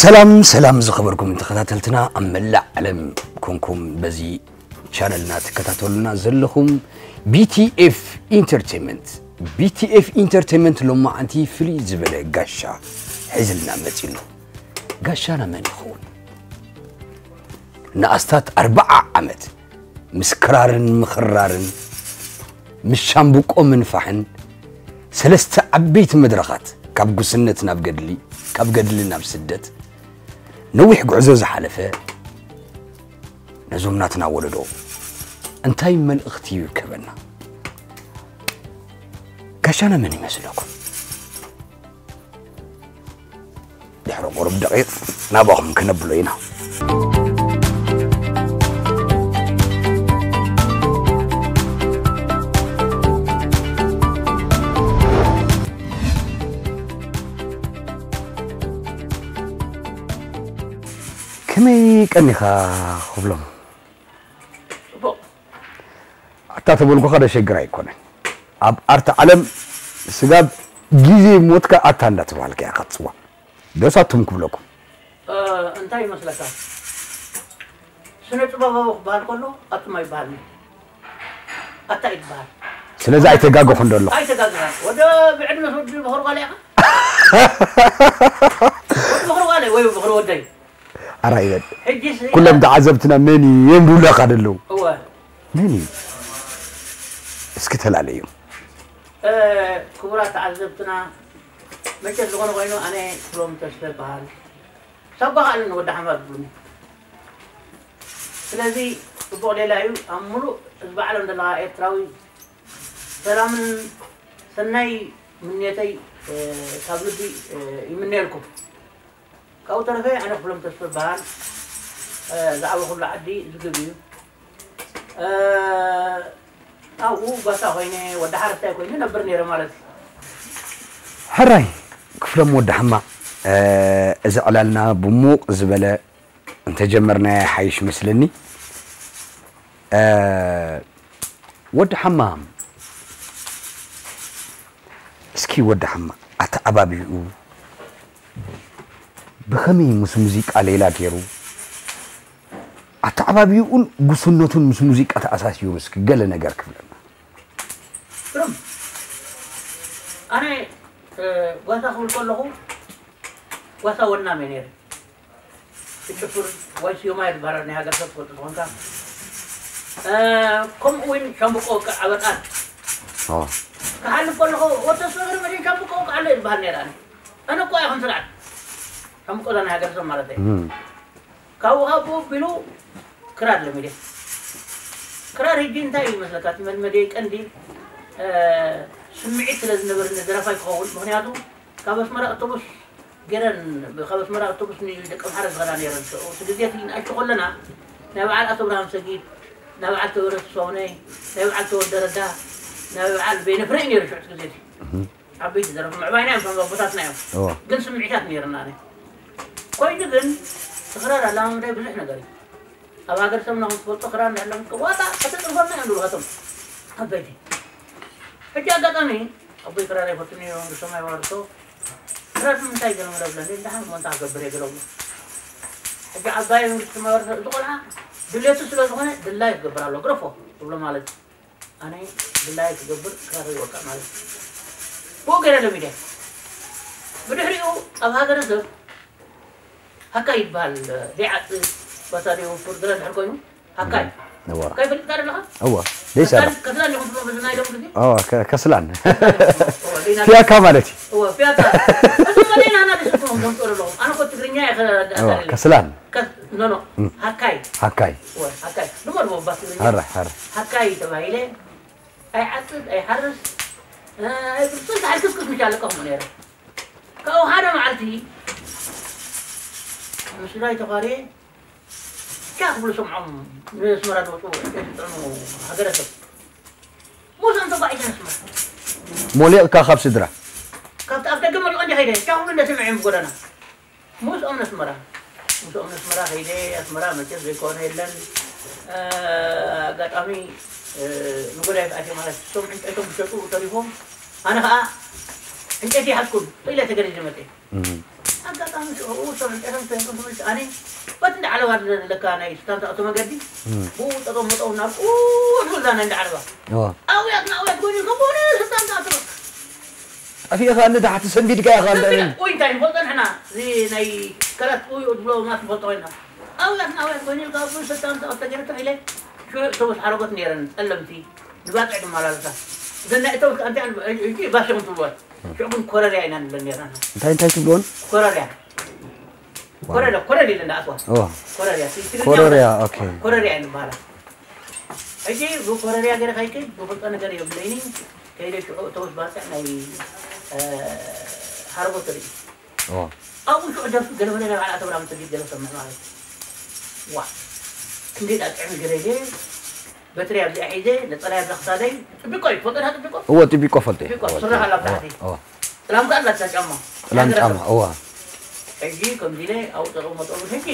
ሰላም ሰላም ዝኸበርኩም ተኸታተልትና ኣብ መላእ ዓለም ኮንኩም በዚ ቻነልና ትከታተሉና ዘለኹም፣ ቢቲኤፍ ኢንተርቴንመንት። ቢቲኤፍ ኢንተርቴንመንት ሎማዓንቲ ፍልይ ዝበለ ጋሻ ሒዝልና መጺሉ። ጋሻና መን ይኸውን? ንኣስታት ኣርብዓ ዓመት ምስ ክራርን ምኽራርን፣ ምስ ሻምብቆ ምንፋሕን፣ ሰለስተ ዓበይቲ መድረኻት፣ ካብ ጉስነት ናብ ገድሊ፣ ካብ ገድሊ ናብ ስደት፣ ነዊሕ ጉዕዞ ዝሓለፈ፣ ነዞም ናትና ወለዶ እንታይ መልእኽቲ ይርከበና? ጋሻና መን ይመስለኩም? ድሕሪ ቁሩብ ደቂቕ ናባኹም ክነብሎ ኢና። ከመይ ቀኒኻ ክብሎም? ጽቡቕ። ኣታ ተበልኩኻ ዶ ሸግር ኣይኮነን። ኣብ ኣርት ዓለም ስጋብ ግዜ ሞትካ ኣታ እንዳተባሃልካ ኢኻ ትጽዋዕ። ዶስ ኣቱም ክብለኩም? እ፣ እንታይ ይመስለካ? ስነ ጥበባዊ ክበሃል ከሎ ኣቱም ኣይበሃልን። ኣታ እዩ ዝበሃል። ስለዚ ኣይተጋገኹን ዶ ኣለኹ? ኣይተጋገኻን። ወደ ብዕድመ ወዲ በኽሪ ጓል ኢኻ? ወዲ በኽሪ ጓል ወይ በኽሪ ወደይ? ኣራ ይበል። ሕጂስ ኩሎም ተዓዘብትና መን እዩ እዮም ዝብሉኻ ዘለዉ? እወ። መን እዩ? እስኪ ተላለዩ። እ፣ ክቡራት ተዓዘብትና፣ መቸስ ዝኾነ ኮይኑ ኣነ ክብሎም ተስፈ ይበሃል። ሳጓ ከኣለኒ ወዲ ሓማድ ብሉኒ። ስለዚ ጽቡቕ ሌላ እዩ። ኣብ ሙሉእ ህዝቢ ዓለም ዘለኻ ኤርትራዊ ሰላምን ሰናይ ምንየተይ፣ እ፣ ካብ ልቢ፣ እ፣ ይምነየልኩም። ካብኡ ተረፈ ኣነ ክፍሎም ተስፈ ይበሃል። እ፣ ዝዓበኹሉ ዓዲ ዝግብ እዩ። እ፣ ኣብኡ ጓሳ ኮይነ ወዲ ሓረስታይ ኮይነ ነብር ነይረ ማለት እዩ። ሕራይ ክፍሎም ወዲ ሓማ፣ እ፣ እዚ ዕላልና ብሙቕ ዝበለ እንተጀመርናዮ ይሓይሽ መስለኒ። እ፣ ወዲ ሓማ፣ እስኪ ወዲ ሓማ ኣተዓባቢኡ ብኸመይ ምስ ሙዚቃ ሌላ ገይሩ፣ ኣተዓባቢኡን ጉስነቱን ምስ ሙዚቃ ተኣሳሲሩ እስኪ ገለ ነገር ክብለና። ግርም። ኣነ፣ እ፣ ጓሳ ክብል ከለኹ ጓሳ ወናም እየ ነይረ። ክጭፍር ወይ ስዮማይ ዝበሃል ናይ ሃገር ሰብ ትፈልጡ ዝኾንካ። እ፣ ከምኡ እውን ሻምብቆ ወቅዕ ኣበጣን። ኦ። ክሓልፍ ከለኹ፣ "ወተስ ነገር መድን ሻምብቆ ወቅዕ ኣሎ" እዩ ዝበሃል ነይረ ኣነ። ኣነ እኮ ኣይኹን ስርዓት። ሻምብቆ እዛ ናይ ሃገር ሰብ ማለት እዩ። እም። ካብኡ ካብኡ ኣቢሉ ክራር ለሚደ። ክራር ሕጂ እንታይ እዩ ይመስለካ? እቲ መልመደይ ቀንዲ፣ እ፣ ስምዒት ስለ ዝነበረኒ ደራፋይ ክኸውን። ምኽንያቱ ካብ ኣስመራ ኣውቶቡስ ገይረን፣ ካብ ኣስመራ ኣውቶቡስ ንደቂ ኣምሓራ ዝኸዳ ነይረን። ሽዑ እቲ ግዜ እቲ ንኣሽቱ ከለና ናይ በዓል ኣቶ ኣብርሃም ሰጊድ፣ ናይ በዓል ተወረ ተስፋሁነይ፣ ናይ በዓል ተወልደ ረዳ፣ ናይ በዓል በየነ ፍረ እዩ ነይሩ ሽዑ እቲ ግዜ እቲ። እህ። ዓበይቲ ደረፍቲ ምዕባይና እዮም፣ እቶም ኣቦታትና እዮም። እዎ። ግን ስምዒታት ነይርና። ኣነ ኮይኑ ግን እቲ ክራር ኣለማምዳይ ብዙሕ ነገር እዩ። ኣብ ሃገር ሰብና ከም ትፈልጦ ክራር ንዕለም ዋጣ ከተጥርፈና እዮም ዝብሉ እቶም ዓበይቲ። ሕጂ ኣጋጣሚ ኣቦይ ክራር ኣይፈቱን እዮም፣ ንሰማይ ዋርሶ ክራር ንምንታይ ገለ መለ ብለኒ፣ ደሓን እሞ እንታይ ክገብር እየ ገለ ብሎ። ሕጂ ዓባይ መንግስቲ መበርሶ፣ እዚ ቆልዓ ድሌቱ ስለ ዝኾነ ድላይ ክገብር ኣሎ፣ ግረፎ ትብሎ ማለት እዩ። ኣነ ድላይ ክገብር ክራር ይወቅዕ ማለት እዩ። ብኡ ገይረ ለሚደ። ብድሕሪኡ ኣብ ሃገረ ሰብ ሃካይ ይበሃል፣ ደይዓጽ ባሳደዮ ፍርድረ ድሕር ኮይኑ፣ ሃካይ። እዋ። ሃካይ ፈልጥካ ዶ ኣለኻ? እዋ። ደይሰራ። ከስላን፣ ከስላን ኢኹም ትብሎ በዚ ናይ ሎም ግዜ? እዋ፣ ከ-፣ ከስላን። እዋ፣ ደይና ፊያካ ማለት እዩ። እዋ፣ ፊያካ። እዞም ወለይና ኣና ደስ ትብሎም ዘምጽኡ ኣለኹም። ኣነ እኮ ትግርኛ እየ ከ-፣ እዋ፣ ከስላን። ከ-፣ ኖ፣ ኖ። እም። ሃካይ። ሃካይ። እዋ፣ ሃካይ። ልመድዎ እባ ትግርኛ። ሃረ፣ ሃረ። ሃካይ ተባሂለ። ኣይዓጽድ፣ ኣይሓርስ፣ ኣይ ብርሱን ተሓልክስክስ ምሽ ኣለካ ከምኡ ነይረ። ካብኡ ሓደ መዓልቲ ምስ ስድራይ ተዃርየ፣ ቻ ክብሉ ሰምዖም፣ ንስመራ ዝወፁ ዕንጨይቲ ዝፅዕኑ ሃገረሰብ። ምስኦም ተጓዒዘ ንስመራ። ሞሊቕካ ካብ ስድራ? ካብቲ ኣፍ ደገ መሊቖ እንዲ ከይደ፣ ቻ ክብሉ እንደ ስምዐ እዮም ብጎደና። ምስኦም ነስመራ፣ ምስኦም ነስመራ ከይደ፣ ኣስመራ መቸስ ዘይኮነ የለን። እ፣ ኣጋጣሚ፣ እ፣ ንጎዳይ ክኣትየ ማለት፣ እቶም ዕንጨይቶም ክሸጡ ተሪፎም፣ ኣነ ኸኣ ዕንጨይቲ ይሓዝኩን ኢለ ተገሪዘ መጸ። እም። ኣጋጣሚ ሽዑ እቶም ዕንጨቶም ተንቀምተመች ኣነ በቲ እንዳ ዓለባ ዘለካ ናይ ስታንታ እቶ መገዲ ብኡ ጠጠው መጠው ናብ ዝብላ ናይ እንዳ ዓለባ ኣውያትና ኣውያት ኮይኑ ኢልካ ብኡ ስታንታ እቶ ጠፊእኻ ንታሕቲ ሰንቢድካ ኢኻ እንዳ እብን። ውይ እንታይ ንፈልጦ ንሕና እዚ ናይ ከላት ውይ ዝብሎ ማት ንፈልጦ ኮይና ኣውያትና ኣውያት ኮይኑ ኢልካ ብኡ ስታንታ እቶ ገይረ ተኺለ ሽዑ ሰቦት ሓረጎት ነይረን ጸለምቲ ንባጽዕ ዝመላለሳ እዘን ናይ እተውት ከኣ እንታይ ሕጂ ባሽ ኢኹም ትብልወን ሽዑ ግን ኮረርያ ኢና ንብለን ነርና እንታይ እንታይ ትብልወን ኮረርያ ኮረርያ ኮረር ኢለን ኣትዋ ኦ ኮረርያ እቲ ትግርኛ ኮረርያ ማለት ኦኬ ኮረርያ ኢና ንበሃላ ሕጂ ብኮረርያ ገይረ ከይከይድ ብፈልጦ ነገር የብለይኒ ከይደ ሽዑ እተውት ባጽዕ ናይ ሓረጎት ርኢ ኣብኡ ሽዑ ደርፊ ገለመለ ናይ ባዕላ ተብራ ምስ ተጊድ ገለ ሰምዕ ማለት ዋ ክንደይ ዳ ጥዕሚ ገለ ኢለ በትሪ ኣብዚኣ ሒዘ ነፀላይ ኣብዛ ክሳደይ ጥቢቆ እዩ ትፈልጦ ዳ ጥቢቆ እወ ጥቢቆ ፈልጦ እየ ጥቢቆ ስረ ኣላ ብታሕቲ ጥላም ከኣ ኣላታ ጫማ ጥላም ጫማ እወ ሕጂ ከምዚ ኢለ ኣብኡ ጠጠው መጠው ሕጂ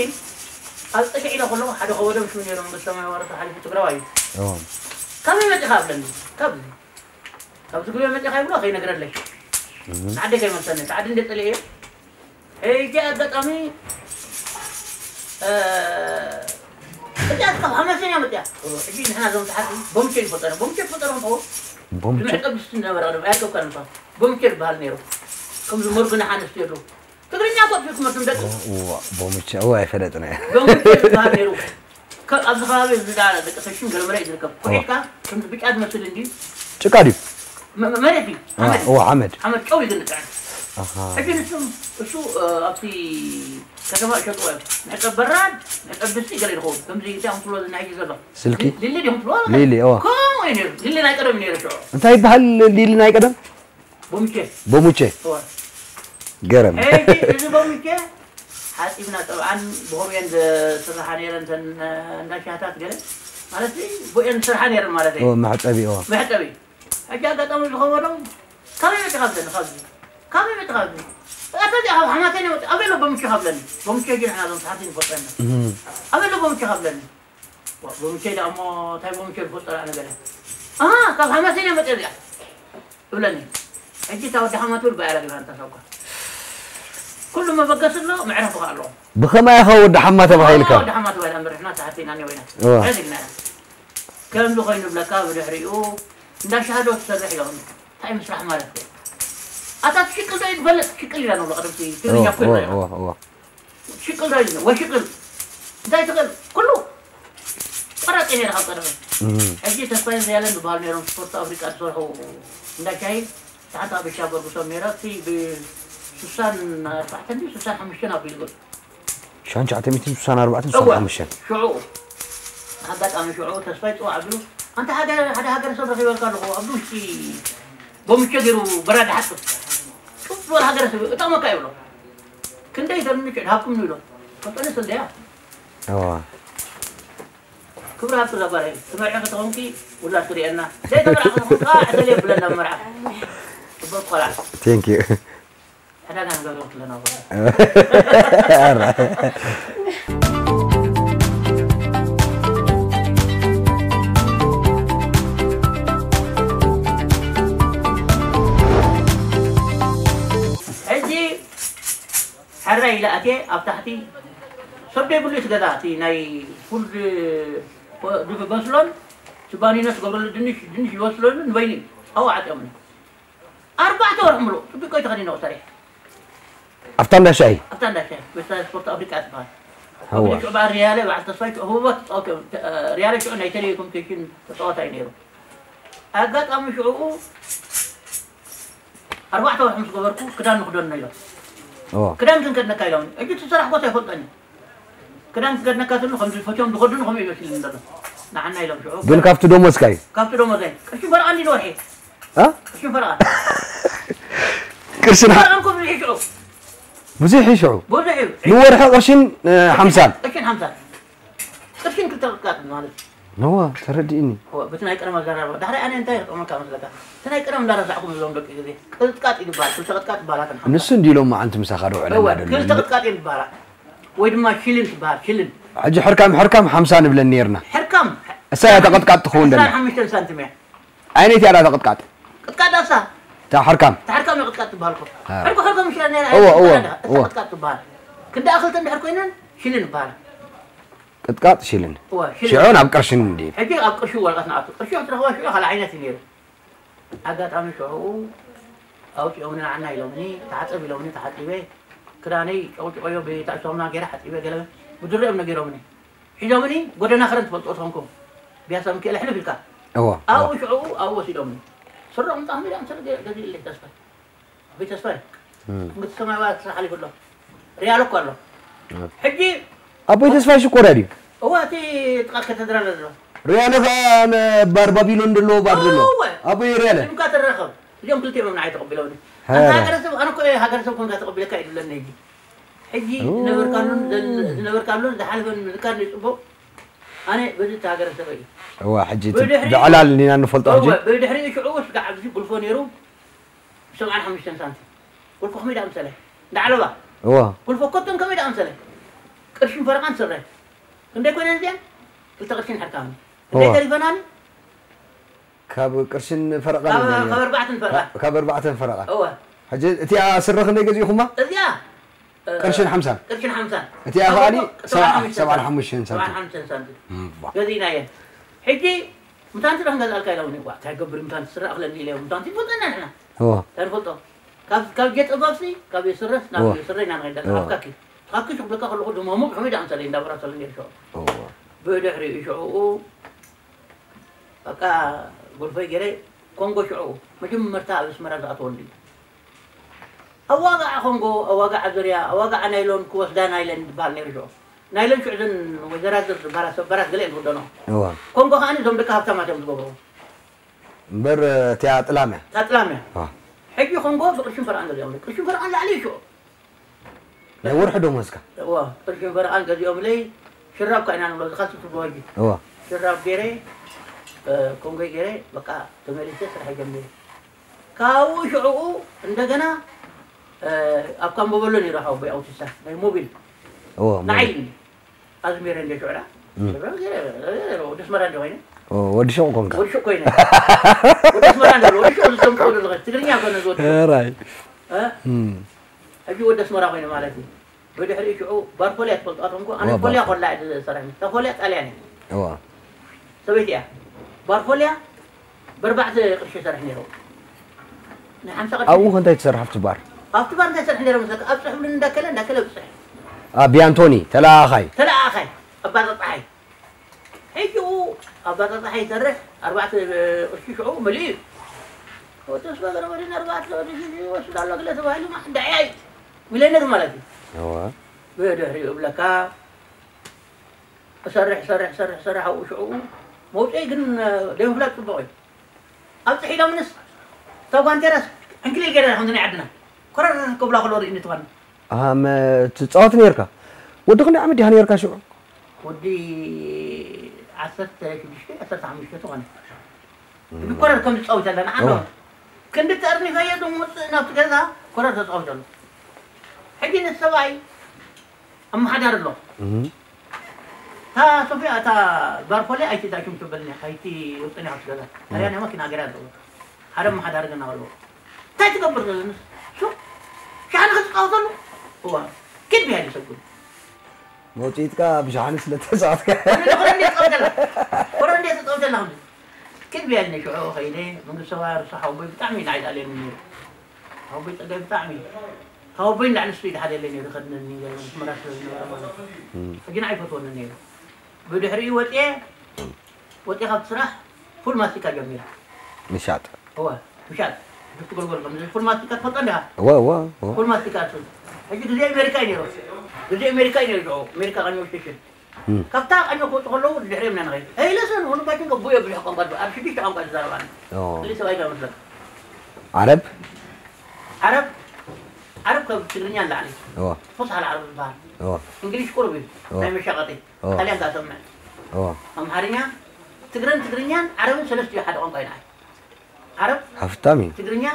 ኣብ ፅግዕ ኢለ ከለኹ ሓደ ከበዶ ምስ ነይሮም ገሰማይ ዋርታ ሓሊፉ ትግራዋይ እዩ ካበይ መፂኻ ኣብለኒ ካብዚ ካብ ዝግበ መፂኻ ይብሎ ከይነግረለይ ንዓዲ ከይመልሰኒ እቲ ዓዲ እንደ ፀልየ ሕጂ ኣጋጣሚ እዚኣ ካብ ሓመሰኛ መፅያ ሕጂ ንሕና ዞም ተሓቲ ቦምቸ ይፈጠረ ቦምቸ ይፈጠረ ንኸው ቦምቸ ቅዱስ ነበረ ኣይርከብካ ንፋ ቦምቸ ይበሃል ነይሩ ከምዚ መርጉ ንሓነስቲ የሉ ትግርኛ ኮ ትምህርትም ደቂ ቦምቸ እዋ ኣይፈለጥና ቦምቸ ይበሃል ነይሩ ኣብዚ ከባቢ እዚ ደቂ ተሽም ገለመለ እዩ ዝርከብ። ኩዒትካ ከምዚ ብጫ ዝመስል እንዲ ጭቃ ድዩ? መሬት እዩ። እዎ ሓመድ። ሓመድ ጨው እዩ ዝንጥዕን። ሕጂ ንሱ እሱ ኣብቲ ከተማ ይሸጥዎ እዮም። መሕፀብ በራድ፣ መሕፀብ ድስቲ ገለ ይኸውን። ከምዚ እንታይ እዮም ትብሎ ናይ ሕጂ ዘሎ? ስልኪ? ሊሊ ድዮም ትብሎ? ሊሊ፣ እዎ። ከምኡ እዩ ነይሩ። ሊሊ ናይ ቀደም እዩ ነይሩ ሽዑ። እንታይ ይበሃል ሊሊ ናይ ቀደም? ቦምቼ። ቦሙቼ። እወ። ገረም። ሕጂ እዚ ቦምቼ ሓፂብና ጠብዓን ብኸምኡ እየን ዝስርሓ ነይረን እተን እንዳ ሻህታት ገለ ማለት ብኡ እየን ዝስርሓ ነይረን ማለት እዩ። እወ፣ መሕፀቢ፣ እወ። መሕፀቢ። ሕጂ ኣጋጣሚ ዝኸበዶም ካበይ መፂኻ ብለኒ ካብዚ ካበይ መፂኻ ብለኒ ኣታ እዚኣ ካብ ሓማተይ ነመፂ ኣበይ ኣሎ ቦምቼ ካብለኒ ቦምቼ ሕጂ ንሕና ዞም ሰሓርቲ ንፈልጦ ኢና ኣበይ ኣሎ ቦምቼ ካብለኒ ቦምቼ ደኣ እሞ እንታይ ቦምቼ ዝፈልጦ ደኣ ነገር እያ ኣሃ ካብ ሓማሴን እያ መፅያ እዚኣ እብለኒ ሕጂ እታ ወዲ ሓማ ትብል ባያ ረጊፋ እንታ ሰብካ ኩሉ መበገሲ ኣሎ መዕረፊ ከኣ ኣለዎ ብኸማይ ኢኻ ወዲ ሓማ ተባሂልካ ወዲ ሓማ ተባሂላ እምበር ንሕና ሰሓርቲ ኢና እኒኦ ኢና እዋ። ሕዚ ኢልና ኢና ከምዚ ኮይኑ ብለካ ብድሕሪኡ እንዳ ሻሃዶ ትሰርሕ ኢሎም እንታይ ምስራሕ ማለት እዩ ኣታ ትሽቅል ዶ ይትፈልጥ ትሽቅል ኢላ ንብሎ ቀደምቲ ትግርኛ እዋ፣ እኮ እዋ፣ ይብሎ እዋ፣ እዋ። ሽቅል ዶ ኢልና ወሽቅል እንታይ ትኽእል ኩሉ ቆራፂ ነይረ ካብ ቀደመ እም። ሕጂ ተስፋይን ዘያለን ዝበሃሉ ነይሮም ስፖርት ኣፍሪቃ ዝሰርሑ እንዳ ሻሂ ተሓንቲ ኣበሻ ገርጉሶም ነይረ እቲ ብስሳን ኣርባዕተን ድዩ ስሳን ሓሙሽተን ኣቢሉ ገፁ ሻንቻዕተ ሚእትን ስሳን ኣርባዕተን ስሳን እወ ሓሙሽተን ሽዑ ኣጋጣሚ ሽዑ ተስፋይ ፅዋዕ ኣቢሉ ኣንታ ሓደ ሓደ ሃገረሰብ ረኺበልካ ኣለኹ ኣብዚ ውሽጢ ቦምቸ ገይሩ በራድ ሓፅብ ጡፍ ዝበል ሃገረሰብ እጠቕመካ ይብሎ ክንደይ ተምንጭ ድሃብኩም ንብሎ ፈጠነ ስልደያ እዋ ክብሪ ሃብቲ እዛ ጓለይ ትመርዒ ከተኾንኪ ውላድ ክርእየና ዘይተመርዓ ከተኾንካ ዕሰል የብለና መርዓ ጽቡቅ ቆልዓ thank you ዕዳጋ ንገብሮ ክለና ሕጂ ሕራይ ኢለ ኣትየ ኣብ ታሕቲ ሰብ ዘይብሉ እቲ ገዛ እቲ ናይ ፉል ዝበስሎን ስባኒኖ ትገብረሉ ድንሽ ድንሽ ዝበስለሉ ንበይኑ ኣብኡ ዓፅዮምኒ ኣርባዕተ ወርሒ ምሉእ ፅቡቅ ቆይ ተኸዲነ ሰሪሐ ኣብታ እንዳ ሻሂ ኣብታ እንዳ ሻሂ ቤት ስፖርት ኣፍሪቃ ትበሃል ሽዑ በዓል ሪያለ በዓል ተስፋይ ሽዑ ህቡባት ተፃወት እዮም ሪያለ ሽዑ ናይ ቴሌኮሙኒኬሽን ተፃዋታይ ነይሩ ኣጋጣሚ ሽዑኡ ኣርባዕተ ወርሒ ምስ ገበርኩ ክዳን ንኽደኖ ኢሎም እዎ። ክዳን ክንከድነካ ኢሎም ሕጂ እቲ ስራሕ ቦታ ኣይፈልጦን እዩ ክዳን ክከድነካ ተሎ ከምዚ ፈትዮም ዝኸድኑ ከምኡ ይመስልኒ ዘሎ ንዓና ኢሎም ሽዑ ግን ካብቲ ደሞዝካ እዩ ካብቲ ደሞዘይ ቅርሺ ፈረቓ እንዲ ንወርሒ እ? ቅርሺ ፈረቓ ቅርሺ ንሓ ፈረቓ እኮ ብዙሕ እዩ ሽዑ ብዙሕ እዩ ሽዑ ብዙሕ እዩ ንወርሒ ቅርሽን እ፣ ሓምሳን ቅርሽን ሓምሳን ቅርሽን ክልተ ቅጥቃጥ ማለት እዩ ነዋ ተረዲእኒ እወ፣ በቲ ናይ ቀደም ኣዘራርባ ዳሕራይ ኣነ እንታይ ክጠቕመካ መስለካ እቲ ናይ ቀደም እንዳረሳዕኩም እዞም ደቂ ግዜ ቅጥቃጥ እዩ ዝበሃል ክልተ ቅጥቃጥ ይበሃላተን ንሱ እንዲ ኢሎም መዓንቲ ምሳኻ ዶ ዕለና እወ ደሎ ክልተ ቅጥቃጥ እዮም ዝበሃላ ወይ ድማ ሽልን ትበሃል ሽልን ሕጂ ሕርካም ሕርካም ሓምሳ ንብለን ነርና ሕርካም እሳ እያ ተቐጥቃጥ ትኸውን ደላ ሓሙሽተን ሳንቲም እያ ኣይነት እያ ተቐጥቃጥ ቅጥቃጥ ኣሳ እታ ሕርካም። ተሓርካም ቅጥቃጥ ትበሃል እኮ። ኣዎ። ሕርኮ ሕርኮ ምሽ ነራ እወ፣ እወ፣ እወ እወ። ቅጥቃጥ ትበሃል። ክንዳ ኣኽልተ እንድሕር ኮይነን ሽልን ይበሃል። ቅጥቃጥ ሽልን። እወ ሽልን። ሽዑ ናብ ቅርሽን እንድዩ። ሕጂ ኣብ ቅርሺ ወረቐት ንኣቱ። ቅርሺ ክትረኽባ ሽዑ ካልእ ዓይነት እዩ ነይሩ። ኣጋጣሚ ሽዑ ኣውፂኦምኒ ንዓና ኢሎምኒ፣ ተሓፀብ ኢሎምኒ፣ ተሓፂበ። ክዳነይ ጨውጭቆዮ ብታእሶምና ገይረ ሓፂበ ገለ ብድሪኦም ነጊሮምኒ። ሒዞምኒ ጎደና ከረን ትፈልጦ ተኾንኩም ቢያሳ ሚካኤል ሕልፍ ኢልካ እወ። ኣብኡ እወ። ሽዑ ኣብኡ ወሲዶምኒ። ስረ ቁምጣ ከመይ ዳም ስረ ገዚእለይ ተስፋይ። ኣቦይ ተስፋይ። እም። መንግስቲ ሰማይ ባር ስራሕ ሓሊፉ ኣሎ። ሪያል እኮ ኣሎ። ሕጂ ኣቦይ ተስፋይ ሽኮር ድዩ? እዋ እቲ ጥቃ ከተድራለ ዘሎ ሪያለ ኸዓ ነባር ባቢሎን ደሎ ባር ደሎ። እወ። ኣቦይ ሪያለ። ሽምካ ትራኸብ። እዚኦም ክልቲኦም እዮም ንዓይ ተቐቢለውኒ። ሀረ። ኣንታ ሃገረሰብ ኣነ እኮ እየ ሃገረሰብ ኮንካ ተቐቢለካ እዩ ድብለኒ ሕጂ። ሕጂ እው። ዝነበርካሉን ዘል- ዝነበርካሉን ዝሓለፈን ምዝካር እዩ ፅቡቕ። ኣነ በዚ እቲ ሃገረሰብ እዩ። እዋ ሕጂ እቲ ብድሕሪ- ብዕላል ኒና ንፈልጦ ሕጂ። እወ፣ ብድሕሪኡ ሽዑ ስጋዕ ኣብዚ ጉልፎ ነይሩ። ብሰብዓን ሓሙሽተን ሳንቲም ጉልፎ ከመይ ደኣ ምሰለ እንዳዓለባ እዋ ጉልፎ ኮቶን ከመይ ደኣ ምሰለ ቅርሽን ፈረቓን ስረ ክንደይ ኮይነን እዚኣን ክልተ ቅርሽን ሕርካኒ እዋ። እንታይ ተሪፈናኒ ካብ ቅርሽን ፈረቓ ካብ ንገርዮ። ካብ ኣርባዕተን ፈረቓ ካብ ኣርባዕተን ፈረቓ እወ ሕጂ እቲኣ ስረ ክንደይ ገዚእኹማ? እዚኣ እ፣ ቅርሽን ሓምሳን። ቅርሽን ሓምሳን እቲኣ ከኣኒ ሰብዓን ሓሙሽተን ሰብዓን ሓሙሽተን ሰብዓን ሳንቲም። ሓሙሽተን ሳንቲም እም፣ ዋ። ገዚእናየን። ሕጂ ምታን ስረ ክንገዝኣልካ ኢሎምኒ ዋ እንታይ ገብር ምታን ስረ ኣኽለኒ ኢለ ምታን ይፈልጠና ንሕና እዋ ተንፈልጦ ካብ ካብ ጌጥ እባብሲ ካብ የስረስ ናብ እዋ። የስረ ኢና ንኸይድ እዋ። ኣብ ካኪ ካኪ ክብለካ ከለኹ ድማ ሙቅ ከመይ ደኣ ምሳለ እንዳበራሰሉ ነይሩ ሽዑ እዋ ብድሕሪኡ ሽዑኡ በቃ ጎልፈይ ገይረ ኮንጎ ሽዑ መጀመርታ ኣብ ኣስመራ ዝኣተወሉ እዩ። ኣዋጋዓ ኮንጎ ኣዋጋዓ ዙርያ ኣዋጋዓ ናይሎን ክወስዳ ናይለን ዝበሃል ነይሩ ሽዑ ናይለን ሽዑ ዘን ወይዘራዝር ዝበሃላ ሰብ በራት ገለ እዮም ዝኽደኖ እዋ ኮንጎ ከዓኒ እዞም ደቂ ሃብታማት እዮም ዝገብርዎ እምበር እቲኣ ጥላም እያ። ታጥላም እያ እዋ ሕጂ ኮንጎ ብቅርሽን ፈርቓን ገዚኦም ቅርሽን ፈርቓን ላዕሊ እዩ ሽዑ ናይ ወርሒ ደሞዝካ። እዋ ቅርሽን ፈረቓን ገዚኦምለይ ሽራብ ካ ኢና ንብሎ ዝኻልሲ ትብሎ ሕጂ እዋ ሽራብ ገይረ እ፣ ኮንጎይ ገይረ በቃ ተመሊሰ ስራሕ ጀሚረ ካብኡ ሽዕኡ እንደገና እ፣ ኣብ ካምቦበሎ ነይሩ ሓወቦይ ኣውቲስታ ናይ ሞቢል እዋ ንዓይ ሞቢል። ኣዝሚረ እንደ ሽዕዳ ሽራብ ገይረ እ፣ ወዲ ኣስመራ እንደ ኮይነ ኦ፣ ወዲ ሹቕ ኮንካ። ወዲ ሹቕ ኮይነ ወዲ ኣስመራ እንደ ወዲ ሹቕ ዝሰምዖ ዘለኹ ትግርኛ ኮነ ዝወዲ ራይ እ? ሕጂ ወዲ ኣስመራ ኮይነ ማለት እዩ ብድሕሪኡ ሽዑ ባር ፎልያ ትፈልጥዋ ተንኮ ኣነ እዋ፣ ፎልያ ባር ፎልያ። ኮላ እየ ዝሰርሕ እታ ፎልያ ጣልያን እየ እዋ ሰበይቲ እያ ባር ፎልያ ብኣርባዕተ ቅርሺ ይሰርሕ ነይሩ ናይ ሓምሳ ቅርሺ ኣብኡ ከ እንታይ ትሰርሕ ኣብቲ ባር? ኣብቲ ባር እንታይ ይሰርሕ ነይሩ መስለካ ኣብፅሕ ብሉኒ እንዳከለ እንዳከለ ኣብፅሕ ኣብ ቢያንቶኒ ተለኣኻይ። ተለኣኻይ ኣባፀፃሓይ ሕጂ ኡ ኣባፀፃሓይ ይሰርሕ ኣርባዕተ ቅርሺ ሽዑ መሊኡ እዩ ተስፋ ገረመድህን ኣርባዕተ ቅርሺ ይወስድ ኣሎ ግለ ተባሂሉ ማዕዳያይ ሚለነር ማለት እዩ እዋ ብድሕሪኡ እብለካ እሰርሕ ሰርሕ ሰርሕ ሰርሕ ኣብኡ ሽዕኡ መውፅኢ ግን ደምፍላጥ ፅቡቕ እዩ ኣብፅሒ ኢሎምንስ እታ ጓንቴራስ ዕንክሊል ገይረ ከምዚ ናይ ዓድና ኮረር ክብላ ከሎ ርእኒ ትኾን ኣም ትፃወት ነርካ። ወዲ ክንደይ ዓመት ዲኻ ነርካ ሽዑ? ወዲ ዓሰርተ ሽዱሽተ ዓሰርተ ሓሙሽተ ትኾን ብኮረር ከም ዝፃወት ኣለና ዓዶ ክንዲ ተእርኒፈዮ ዝመፅእ ናብቲ ገዛ ኮረር ተፃወት ኣሎ ሕጂ ነቲ ሰብኣይ ኣመሓዳሪ ኣሎ እታ ሶፊያ እታ ባርፎልያ ኣይትዳሽም ትበልኒ ኣይትውጥኒ ኣብ ገዛ ኣርያና መኪና ገይራ ኣለዎ ሓደ ኣመሓዳሪ ገና ኣለዎ እንታይ ትገብር ዘለንስ ሹ ሻዕሪ ክትፃወተሉ እዋ ኪድ ብያ ይሰጉል መውፅኢትካ ብሸሓኒ ስለ ተፃወትካ። ኮረንዴ ተፃወተላ ክድ ብያኒ ሽዑ ከይደ መንግስቲ ሰማይ ርሱ ሓወቦይ ብጣዕሚ ንዓይ ዝኣልየኒ ነይሩ ሓወቦይ ፀጋይ ብጣዕሚ ካብ ኣቦይ ንላዕሊ ንሱ ይድሓደለይ ነይሩ ከድነኒ ገለ ኣስመራ ስለ ዝነበረ ማለት እዩ ሕጂ ንዓይ ይፈትወኒ ነይሩ ብድሕሪኡ ወፅየ ወፅየ ካብቲ ስራሕ ፉል ማስቲካ ጀሚረ ምሻጥ እወ ምሻጥ ብትጎልጎል ከም ፉል ማስቲካ ትፈልጦ እንዲኻ እወ እወ እወ ፉል ማስቲካ እሱ ሕጂ ግዜ ኣሜሪካ እዩ ነይሩ ግዜ ኣሜሪካ እዩ ነይሩ ሽዑ ኣሜሪካ ቀንዮ ሽሽን ካብታ ቀንዮ ክወፁ ከለዉ ድሕሪኦም ኢና ንኸይድ ሄይለሰን ሁሉባችን ገቡ የብልሕ ቋንቋ ኣብ ሽዱሽተ ቋንቋ ዝዛረባና ኦ ክልተ ሰብኣይ ዳመስለካ ዓረብ ዓረብ ዓረብ ካብ ትግርኛ ንላዕሊ እወ ፎስሓ ዓረብ ዝበሃል እወ እንግሊሽ ቁሩብ እዩ እወ። ናይ መሻቐጢ እወ። ጣልያን ካሰምዕ እወ ኣምሓርኛ ትግረን ትግርኛን ዓረብን ሰለስቲኡ ሓደ ቋንቋ እዩ ንዓይ ዓረብ ሃፍታም እዩ ትግርኛ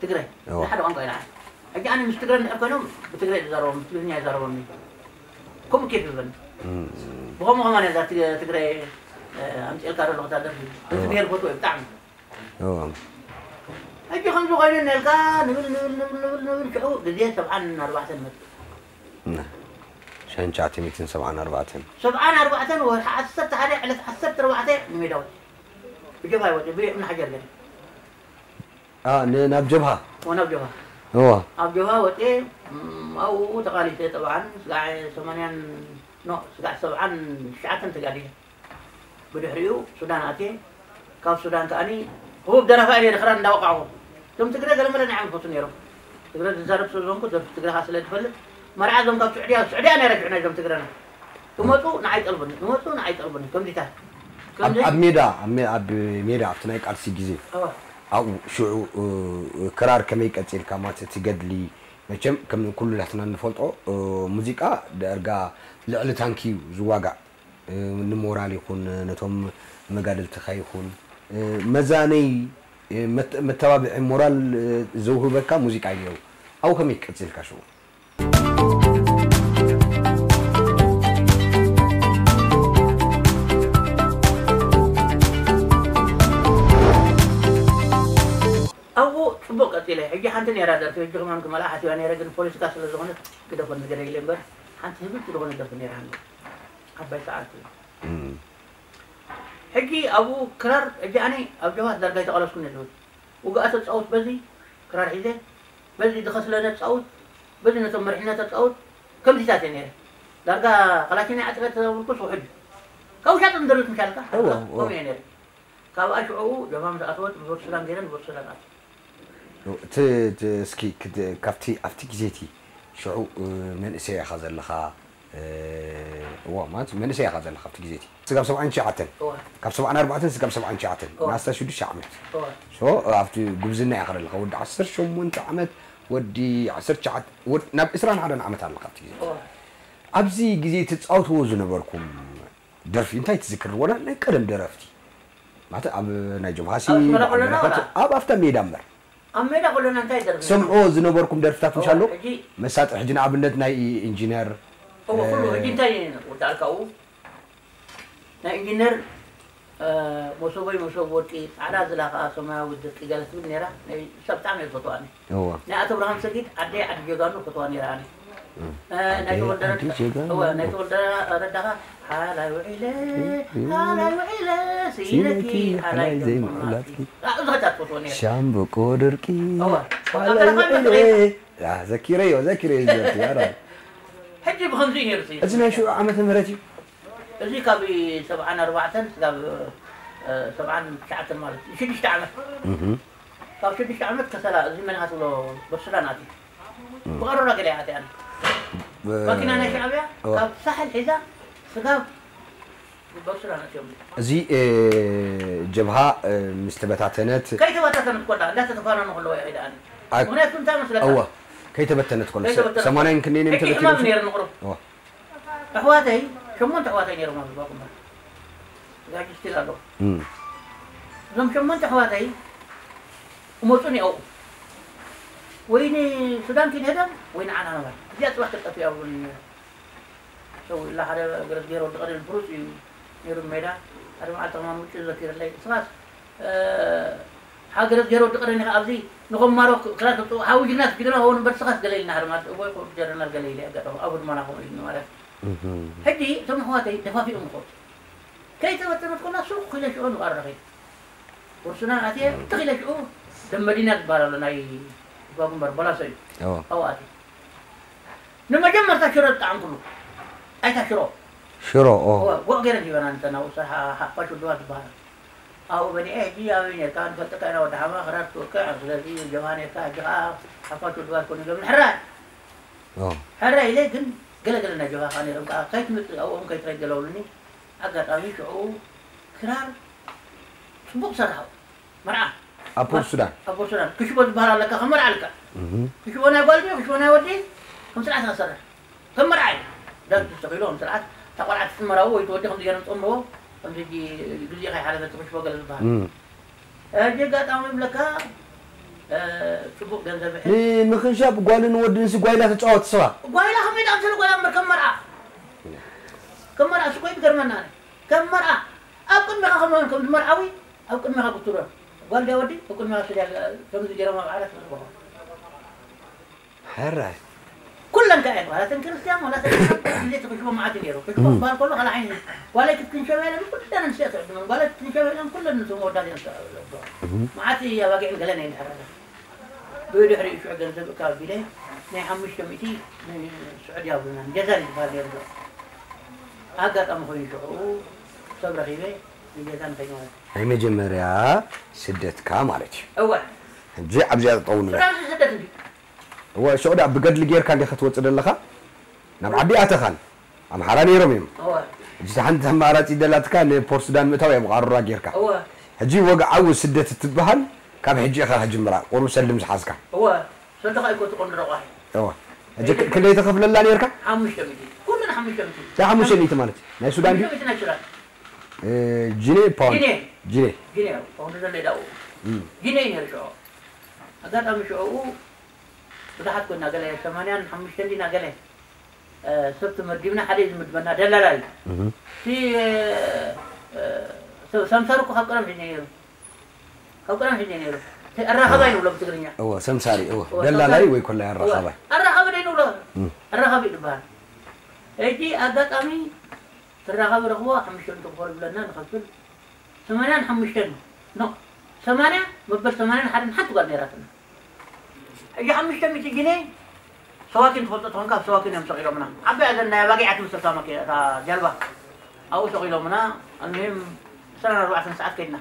ትግራይ እወ። ሓደ ቋንቋ እዩ ንዓይ ሕጂ ኣነ ምስ ትግረ እንድሕር ኮይኖም ብትግራይ ዝዛረቦም ብትግርኛ ይዛረቦም እዩ ከምኡ ኬፍ ይብለኒ ብኸምኡ ከማን እዛ ትግ- ትግራይ ኣምፅኤልካ ዘለኹ እታ ደርፊ በዚ ብሄር ፈትወ ብጣዕሚ እወ ሕጂ ከምዚ ኮይኑ ነልካ ንብል ንብል ንብል ንብል ንብል ሽዑ ግዜ ሰብዓን ኣርባዕተን መጽእ። ሸንቻ ትሚትን ሰብዓን ኣርባዕተን ሰብዓን ኣርባዕተን ወርሒ ዓሰርተ ሓደ ዕለት ዓሰርተ ኣርባዕተ ንሜዳ ወፂ ብጀብሃ ይወፂ ብእምኒ ሓጀር ገለ አ፣ ን- ናብ ጀብሃ ወናብ ጀብሃ እዋ ኣብ ጀብሃ ወፂ ኣብኡ ተቃሊሰ ጠብዓን ስጋዕ ሰማንያን ኖ ስጋዕ ሰብዓን ትሽዓተን ተጋዲለ ብድሕሪኡ ሱዳን ኣትየ ካብ ሱዳን ከኣኒ ህቡብ ደራፋይ ነይረ ክራር እንዳወቃዕኹ እቶም ትግረ ገለመለ ናይ ዓንፈቱ ነይሮም ትግረ ዝዛረብ ስለ ዝኾንኩ ደርፊ ትግረ ከዓ ስለ ዝፈልጥ መርዓ እዞም ካብ ስዑድያ ስዑድያ ነይረ ሽዑ ናይዞም ትግረና ክመፁ ንዓይ ጠልቡኒ ክመፁ ንዓይ ጠልቡኒ ከምዚታት ኣብ ከምዚ ኣብ ሜዳ ኣብ ሜ- ኣብ ሜዳ ኣብቲ ናይ ቃልሲ ግዜ እዋ ኣብኡ ሽዑ እ፣ ክራር ከመይ ቀፂልካ ማለት እቲ ገድሊ መቸም ከም ኩሉ ናትና እንፈልጦ እ፣ ሙዚቃ ዳርጋ ልዕሊ ታንኪ እዩ ዝዋጋእ እ፣ ንሞራል ይኹን ነቶም መጋድልትኻ ይኹን እ፣ መዛነይ እ፣ መተ- መተባብዒ ሞራል እ፣ ዘውህበካ ሙዚቃ እዩ ነይሩ ኣብኡ ከመይ ቀፂልካ ሽዑ ኣብኡ ፅቡቅ ቀፂለ ሕጂ ሓንቲ ነይራ ደርፊ ሕጂ ከማን ክመልኣ ሓሲባ ነይረ ግን ፖለቲካ ስለ ዝኾነት ግደፈኒ ገለ ኢለ እምበር ሓንቲ ህብብቲ ዝኾነ ደርፊ ነይራ ሃኒ ዓባይ ሰዓት ሕጂ ኣብኡ ክራር ሕጂ ኣነ ኣብ ጀብሃት ዳርጋ ኣይተቐለስኩን የለሁን ውግኣት ተፃውት በዚ ክራር ሒዘ በዚ ድኸስለነ ተፃውት በዚ ነቶም መሪሕነት ተፃውት ከምዚታት እየ ነይረ ዳርጋ ከላሽነይ ዓፂቐ ተዘብርኩስ ውሕድ ካብ ውሻጥ እንደርት ምሻልካ እወ፣ ከምኡ እየ ነይረ ካብኣ ሽዕኡ ጀብሃ ምስ ኣተወት ብቦርሱዳን ገይረ ንቦርሱዳን ኣት እቲ እቲ እስኪ ክድ- ካብቲ ኣብቲ ግዜ እቲ ሽዑ እ፣ መንእሰይ ኢኻ ዘለኻ እ፣ እዋ ማለት መንእሰይ ኢኻ ዘለኻ ኣብቲ ግዜ እቲ ስጋብ ሰብዓን ትሽዓተን እዋ ካብ ሰብዓን ኣርባዕተን ስጋብ ሰብዓን ትሽዓተን እዋ። ናስታ ሽዱሽተ ዓመት እዋ ሶ ኣብቲ ጉብዝና ኢኻ ዘለኻ ወዲ ዓሰርተ ሸሞንተ ዓመት ወዲ ዓሰርተ ትሽዓተ ወድ- ናብ ዕስራን ሓደን ዓመት ኣለኻ ኣብቲ ግዜ እዋ ኣብዚ ግዜ ትፃወትዎ ዝነበርኩም ደርፊ እንታይ ትዝክር ወላ ናይ ቀደም ደረፍቲ ማለት ኣብ ናይ ጀብሃሲ ኣብ ኣስመራ ከለና ወላ? ኣብ ኣብታ ሜዳ እምበር ኣብ ሜዳ ከለና እንታይ ደርፊ ሰምዕዎ ዝነበርኩም ደርፍታት ምሽ ኣሎ ሕጂ መሳጢ ሕጂ ንኣብነት ናይ ኢንጂነር እወ ኩሉ ሕጂ እንታይ ወዳእልካኡ ናይ ኢንጂነር እ፣ መሶበይ መሶብ ወርቂ ፃዕዳ ዝላ ከዓ ሰማያዊ ድርቂ ገለ ትብል ነይራ ናይ እሳ ብጣዕሚ እየ ዝፈትዋ ኣነ እዎ ናይ ኣቶ ብርሃን ሰጊድ ዓደይ ዓዲ ጀጋኑ ፈትዋ ነይራ ኣነ እ፣ ናይ ዓደይ ተወልደ ዓዲ ጀጋኑ። እወ፣ ናይ ተወልደ ረዳኻ ሓላይ ውዒለ ሓላይ ውዒለ ስኢነኪ ስኢነኪ ሓላይ ሓላይ ዘይምዕላትኪ ዘይምዕላትኪ። እዛ ኸታ ትፈትዎ ነይራ ሻምብቆ ደርቂ እወ ሓላይ ኣብ ደረኻ ውዒለ መጽሔት ያ፣ ዘኪረዮ ዘኪረዮ ዝደርፊ ኣረ ሕጂ ብኸምዚ እዩ ነይሩ እዚ ናይ ሽዑ ዓመተ ምህረት እዩ እዚ ካብ ሰብዓን ኣርባዕተን ስጋብ እ፣ ሰብዓን ትሽዓተን ማለት እዩ ሽዱሽተ ዓመት እህ። ካብ ሽዱሽተ ዓመት ከሰላ እዚ መን ሃትብሎ በሱዳን ኣትዩ ብቐረራ ገለ ኣትያ ኣነ ማኪና ናይ ሻዕብያ እዋ። ካብ ሳሕል ሒዛ ስጋብ በሱዳን ኣትዮም እዚ እ፣ ጀብሃ እ፣ ምስ ተበታተነት ከይተበታተነት ኮላ እንዳተተፋነኑ ከለዋ ይኸይዳ ኣነ ኣ- ምክንያቱ እንታይ መስለካ እዋ ከይተበተነት ኮነ ከይተበተነት ሰማንያን ክንደይን እዮም ሕጂ ሕማም ተበቲኖም ነይሩ ንቕሮ እዋ። ኣሕዋተይ ሸሞንተ ኣሕዋተይ ነይሮም ኣብ ባቁምበር ጋጅ ስቲል ኣለዉ እም። እዞም ሸሞንተ ኣሕዋተይ ክመፁኒ ኣብኡ ወይ ንሱዳን ክንሄደም ወይ ንዓና ነባር እዚኣ ፅባሕ ክጠፍ ኣብሉኒ ነይሩ ሰው ኢላ ሓደ ገረዝጌር ወዲ ቀደም ፍሩፅ እዩ ነይሩ ሜዳ ሓደ መዓልቲ ከማን ውጭ ዘኪርለይ ስኻስ ሓገረት ገይረ ወዲ ቀደኒ ኣብዚ ንኸማሮ ክራር ክፅው ሓዊ ጅግና ስግደና ኸውን እምበር ስኻስ ገለ ኢልና ሓደ መዓልቲ እቦይ ኮ ጀረናል ገለ ኢለ ኣጋጣሚ ኣብ ህድሞና ከምኡ ኢሉ ማለት ሕጂ እቶም ኣሕዋተይ ደፋፊኦም ይኸዱ ከይተበተነት ኮና ሱቕ ኢለ ሽዑ ንባር ረኺብ ወርሱና ኣትየ ትኽ ኢለ ሽዑ ደም መዲና ዝበሃል ኣሎ ናይ ባጉምበር በላሶ እዩ ኣብኡ ኣትየ ንመጀመርታ ሽሮ ዝጠዓምኩሉ ኣይታ ሽሮ ሽሮ ኦ እወ፣ ጉዕ ገይረን ሂበና እንተ ናብኡ ሰርሓ ሓፋሽ ውድባት ዝበሃላ ኣብኡ በሊዐ ሕጂ ኣበይ ነርካ ንፈልጠካ ኢና ወዲ ሓማ ክራር ትወቅዕ ስለዚ ጀብሃ ነርካ ሕጂ ከዓ ሓፋሽ ውድባት ኮኑ ኢሎም ንሕራይ ኦ ሕራይ ኢለ ግን ገለገለ ናይ ጀብሃ ከዓ ነይሮም ከዓ ከይትምፅእ ኣብኦም ከይትረይ ገለውሉኒ ኣጋጣሚ ሽዑ ክራር ፅቡቅ ሰራሑ መርዓ ኣብ ፖርት ሱዳን ኣብ ፖርት ሱዳን ክሽቦ ዝበሃል ኣለካ ከም መርዓ ኣለካ ክሽቦ ናይ ጓል ድዩ ክሽቦ ናይ ወዲ ከም ስርዓት ክሰርሕ ከም መርዓ እዩ ዳት ተኺሉ ከም ስርዓት እታ ቆልዓ ትፅመራዎ ወይ ትወዲ ከምዚ ገይሮም ፀምርዎ ከምዚ ሕጂ ግዜ ከይሓለፈ እቲ ክሽቦ ገለ ዝበሃል እም። ሕጂ ኣጋጣሚ ይብለካ እ፣ ፅቡቅ ገንዘብ ይሕዝ ንምኽንሻብ ጓልን ወድንሲ ጓይላ ተጫወት ስባ ጓይላ ከመይ ዳምሰለ ጓይላ እምበር ከም መርዓ ከም መርዓ ስኮይ ትገርመና ኣነ። ከም መርዓ ኣብ ቅድሚኻ ከም ከም መርዓዊ ኣብ ቅድሚኻ ግትሮ ጓል ድያ ወዲ? ብቅድሚያ ወስድ እያ፣ ከምዚ ገይሮም ኣብ ዓራት ይቕርብዎ። ሕራይ። ኩለን ከኣ እየን፣ ዋላተን ክርስትያን፣ ዋላተን ኢስላም፣ ግዜ እቲ ክሽቦ መዓት እዩ ነይሩ። ክሽቦ ክበሃል ከሎ፣ ካልእ ዓይኒ፣ ጓለይ ክትክንሸብ እያ ኢለን፣ ኩለን ኣንስትዮ ትዕድመን፣ ጓለይ ክትክንሸብ እያ ኢለን፣ ኩለን ነቶም መወዳት እየን ዝስዕብኦ። መዓት ኣባጊዕን ገለን እየን ዝሕረዳ። ብድሕሪኡ ሽዑ ገንዘብ እካ ኣቢለ፣ ናይ ሓሙሽተ ሚእቲ ንስዑድያ ኣብሉና፣ ንጀዛር እዩ ዝበሃል ነይሩ። ኣጋጣሚ ኮይኑ ሽዑ ሰብ ረኺበ፣ ንጀዛር ንኸይድ ማለት እዩ። ናይ መጀመርያ ስደትካ ማለት እዩ። እወ። ሕጂ ኣብዚኣ ጠጠው ንበል። ሱዳን ስደት እንዲ። እወ፣ ሽዑ ደኣ ብገድሊ ጌርካ እንዲኻ ክትወጽእ ደለኻ? ናብ ዓዲ ኣተኻን? ኣምሓራ ነይሮም እዮም። እወ። ሕጂ እታ ሓንቲ ኣማራጺ ደላትካ ንፖርት ሱዳን ምእታው እያ ብቓሩራ ጌርካ። እወ። ሕጂ ወግዓዊ ስደት እትበሃል ካብ ሕጂ ኢኻ ክጅምራ፣ ቁሩብ ሰልዲ ምስ ሓዝካ። እወ። ሰልዲ ኸኣ ኣይኮ ትቖንዶ ረቋሒ። እወ። ሕጂ ክ- ክንደይ ተኸፍለላ ኔርካ? ሓሙሽተ ሚእቲ። ኩለን ሓሙሽተ ሚእቲ። እንታይ ሓሙሽተ ሚእቲ ማለት? ናይ ሱዳን ድዩ? ሓሙሽተ ሚእቲ ናይ ሱዳን። እ፣ ጂኔ ፓውንድ? ጂኔ። ጂኔ። ጂኔ፣ ፓውንድ ዘሎ ኢዳኡ። እም። ጂኔ እዩ ነይሩ ሽዑ። ኣጋጣሚ ሽዑ ብዙሓት ኮና፣ ገለ ሰማንያን ሓሙሽተን ዲና ገለ፣ እ፣ ሰብ ተመዲብና፣ ሓደ እዩ ዝምድበና፣ ደላላ እዩ። እህ። እቲ፣ እ፣ እ፣ ሰ-፣ ሰምሳር እኮ ካብ ቀደም ሒዙ ነይሩ። ካብ ቀደም ሒዙ ነይሩ። እቲ ኣራኸባይ ንብሎ ብትግርኛ። እወ፣ ሰምሳሪ፣ እወ። እወ፣ ደላላይ ሰምሳሪ። ወይ ኮላይ እወ፣ ኣራኸባይ። ኣራኸቢ ዶ ንብሎ? እም። ኣራኸቢ ይበሃል። ሕጂ ኣጋጣሚ ተራኸቢ ረኽቦ፣ ሓሙሽተ ሚእቲ ክፈሉ ብለና ንኸፍል። ሰማንያን ሓሙሽተን፣ ኖ፣ ሰማንያ፣ መበል ሰማንያን ሓደን ሓንቲ ጓል ነይራትና። ሕጂ ሓሙሽተ ሚእቲ ጊኔ ሰዋኪን ትፈልጦ ተኾንካ፣ ኣብ ሰዋኪን እዮም ሰቒሎምና። ዓባይ እዘን ናይ ኣባጊዕ ትመስል እታ ማኪና፣ እታ ጃልባ። ኣብኡ ሰቒሎምና፣ ኣልሙሂም ዕስራን ኣርባዕተን ሰዓት ከድና።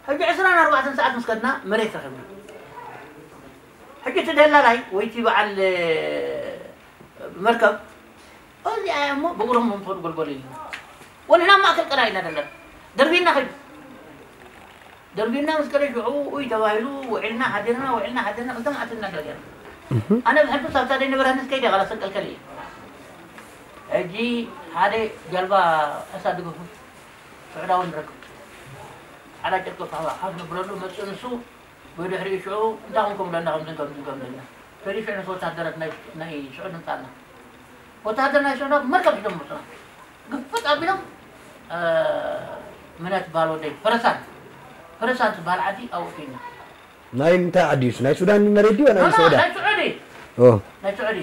ሕጂ ዕስራን ኣርባዕተን ሰዓት ምስ ከድና፣ መሬት ረኺብና። ሕጂ እቲ ደላላይ ወይ እቲ በዓል፣ እ፣ መርከብ፣ እዚኣ እያ እሞ ብእግሮም እዮም ዝኸዱ ጎልጎል ኢልና። ወንሕና ኣብ ማእከል ቀላይ ኢና ዘለና። ደርቢና ኸይዱ። ደርቢና ምስ ከደ ሽዑ፣ ኡይ ተባሂሉ፣ ውዒልና ሓዲርና፣ ውዒልና ሓዲርና፣ ክልተ መዓልቲ ኢና ገርገርና። ኣነ ብሕልፊ ሳብታ ደይ ነበረ፣ ንስ ከይደ፣ ኻላስ ተንቀልቀል እየ። ሕጂ ሓደ ጃልባ ኣሳድገኹ፣ ስዑዳዊ ንረክብ። ሓደ ጨርቂ ፋ-፣ ሓፍ ነብለሉ፣ መጽእ ንሱ፣ ብድሕሪኡ ሽዑ፣ እንታይ ኾንኩም ብለና፣ ከምዝን ከምዝን ከምዝን። ፈሪሱ፣ ንስ ወታደራት ናይ፣ ናይ ስዑድ ምጻና። ወታደር ናይ ስዑድ መርከብ ሒዞም መጹና። ግፍጥ ኣቢሎም፣ እ፣ ምነት ባል ወደይ፣ ፈረሳን፣ ፈረሳን ትበሃል ዓዲ ኣብኡ ፊና። ናይ ምንታይ ዓዲ እዩ? ናይ ሱዳን መሬት ድዩ? ናይ ኖ፣ ኖ፣ ስዑዳ? ናይ ስዑዲ። ኦ። ናይ ስዑዲ።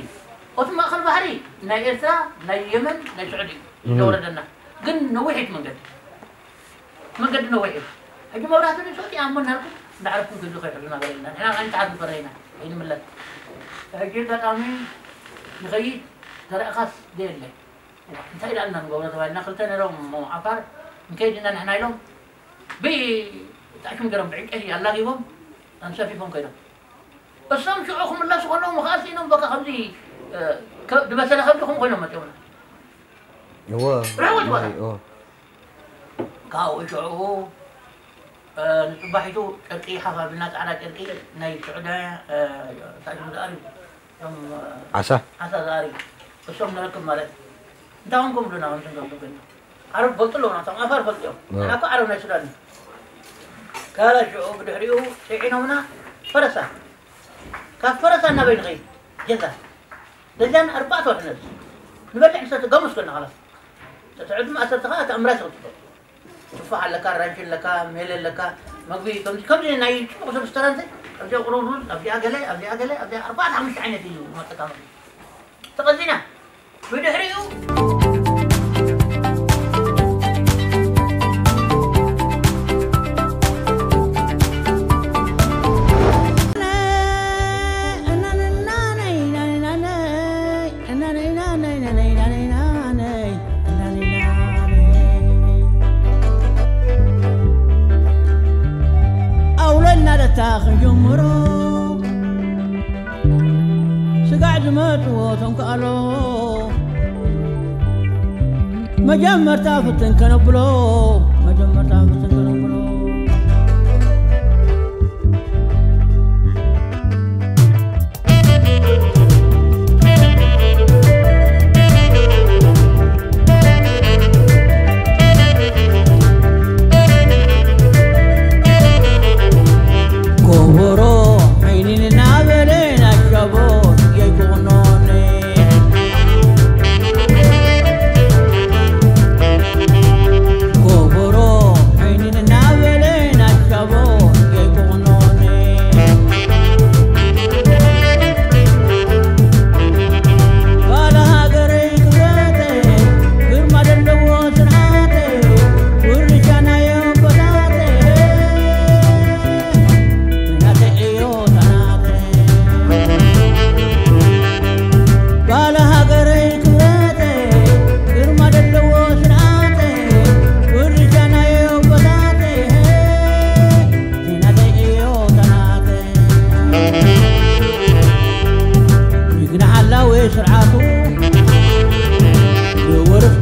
እቲ ማእከል ባሕሪ ናይ ኤርትራ፣ ናይ የመን፣ ናይ ስዑዲ እዩ እም። ዘውረደና። ግን ነዊሕ እቲ መንገዲ። መንገዲ ነዊሕ እዩ። ሕጂ መብራህቲ ንሶቲ ኣሞ እናልኩም እንዳዓረፍኩም ክህሉ ከይሕዙና ገለ ኢልና። ንሕና ኣይንተሓዝ ንፈረ ኢና። ኣይንምለስ። ሕጂ ኣጋጣሚ ንኸይድ ተረእኻስ ደየለ። እንታይ ደኣ ኢና ንገብሮ ተባሂልና ክልተ ነይሮም ዓፋር ንከይድ ኢና ንሕና ኢሎም ብጣዕሽም ገይሮም ብዕንጨይቲ ኣላጊቦም ኣንሰፊፎም ከይዶም። እሶም ሽዑ ክምለሱ ከለዉ መኻእሲ ኢኖም በቃ ከምዚ፣ እ፣ ከ-፣ ዝበሰለ ከብዲ ከምኡ ኮይኖም መጺኦምና። እወ። ርሕወት ቦታ። እወ። ካብኡ ሽዑ፣ እ፣ ንጽባሒቱ ጨርቂ ሓፍ ኣቢልና፣ ጻዕዳ ጨርቂ ናይ ስዑዳያ፣ እ፣ እንታይ ሽሙ ዝኣርዩ፣ እቶም፣ እ፣ ዓሳ? ዓሳ ዝኣርዩ። እሶም ንረክብ ማለት። እንታይ ኾንኩም ብሉና፣ ከምዚ ንገብሩ ኮይና። ዓረብ ፈልጡ ኣለዉ፣ ናቶም ዓፋር ፈልጡ እዮም። እወ። ንሕና እኮ ዓረብ ናይ ሱዳን እዩ። ካላ ሽዑ ብድሕሪኡ ጽዒኖምና ፈረሳ። ካብ ፈረሳ እናበይ ንኸይድ? ጀዛ። ደጃን ኣርባዕተ ወርሒ ነብስ። ንበልዕ ንሰቲ ገሙስ ኮና ኻላስ። እቲ ዕድመ ኣሰርተ ኸዓ እቲ ኣምራች ክትጽበ። ቱፋሕ ኣለካ፣ ኣራንሺ ኣለካ፣ ሜለ ኣለካ፣ መግቢ ከምዚ፣ ከምዚ ናይ ጽቡቕ ሬስቶራንት፣ ኣብዚኣ ቁሩብ ሩዝ፣ ኣብዚኣ ገለ፣ ኣብዚኣ ገለ፣ ኣብዚኣ ኣርባዕተ ሓሙሽተ ዓይነት እዩ ዝመጸካ መግቢ። ተቐዚና። ብድሕሪኡ ኣውሎ እናደታ ክንጀምሮ ስጋዕ ዝመጽዎ ተንከኣሎ መጀመርታ ፍትን ከነብሎ መጀመርታ ፍትን ከነብሎ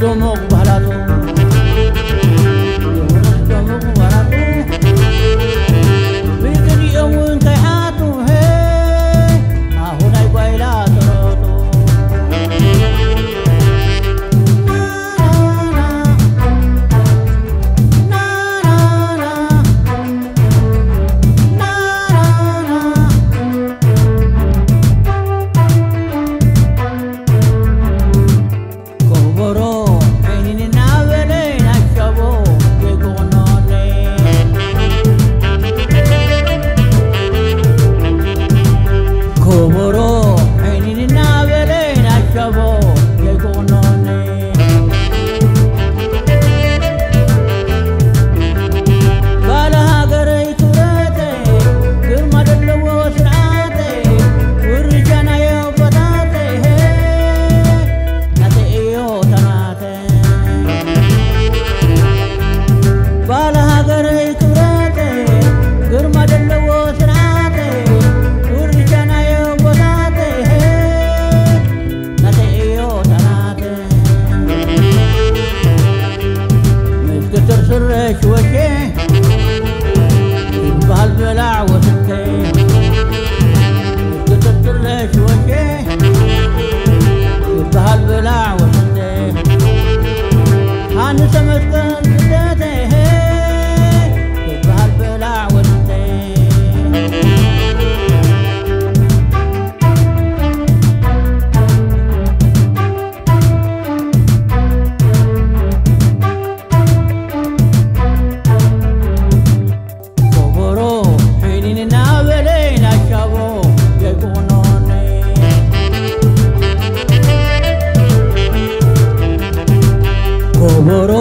ድሙቕ ባህላቱ፣ ድሙቕ ባህላቱ፣ ብግዲኦም እውን ከይሓቱ፣ ሄ፣ ኣሁ ናይ ጓይላ ጥረቱ። ኮቦሮ ዓይኒን እናበለ ናሻቦ ዘይኮኖኒ። ኮቦሮ ዓይኒን እናበለ ናሻቦ ዘይኮኖኒ። ባለ ሃገረይ ክብረተይ፣ ግርማ ዘለዎ ስርዓተይ፣ ውርሻ ናይ ኣቦታተይ፣ ናተይ እዮ ተናተይ። ባለ ሃገረይ ክብረተይ፣ ግርማ ዘለዎ ስርዓተይ፣ ውርሻ ናይ ኣቦታተይ፣ ናተይ እዮ ተናተይ። ምስ ክትር ስረ ሽወሸ ይበሃል ብላዕ ወስንተ። ምስ ክትር ስረ ሽወሸ ይበሃል ብላዕ ወስንተ። ሃንሰ መስቀል ስደተ ይበሃል ብላዕ ወስንተ። ኮቦሮ ሕኒን እናበለ ናሻቦ ዘይቁኖኒ። ኮቦሮ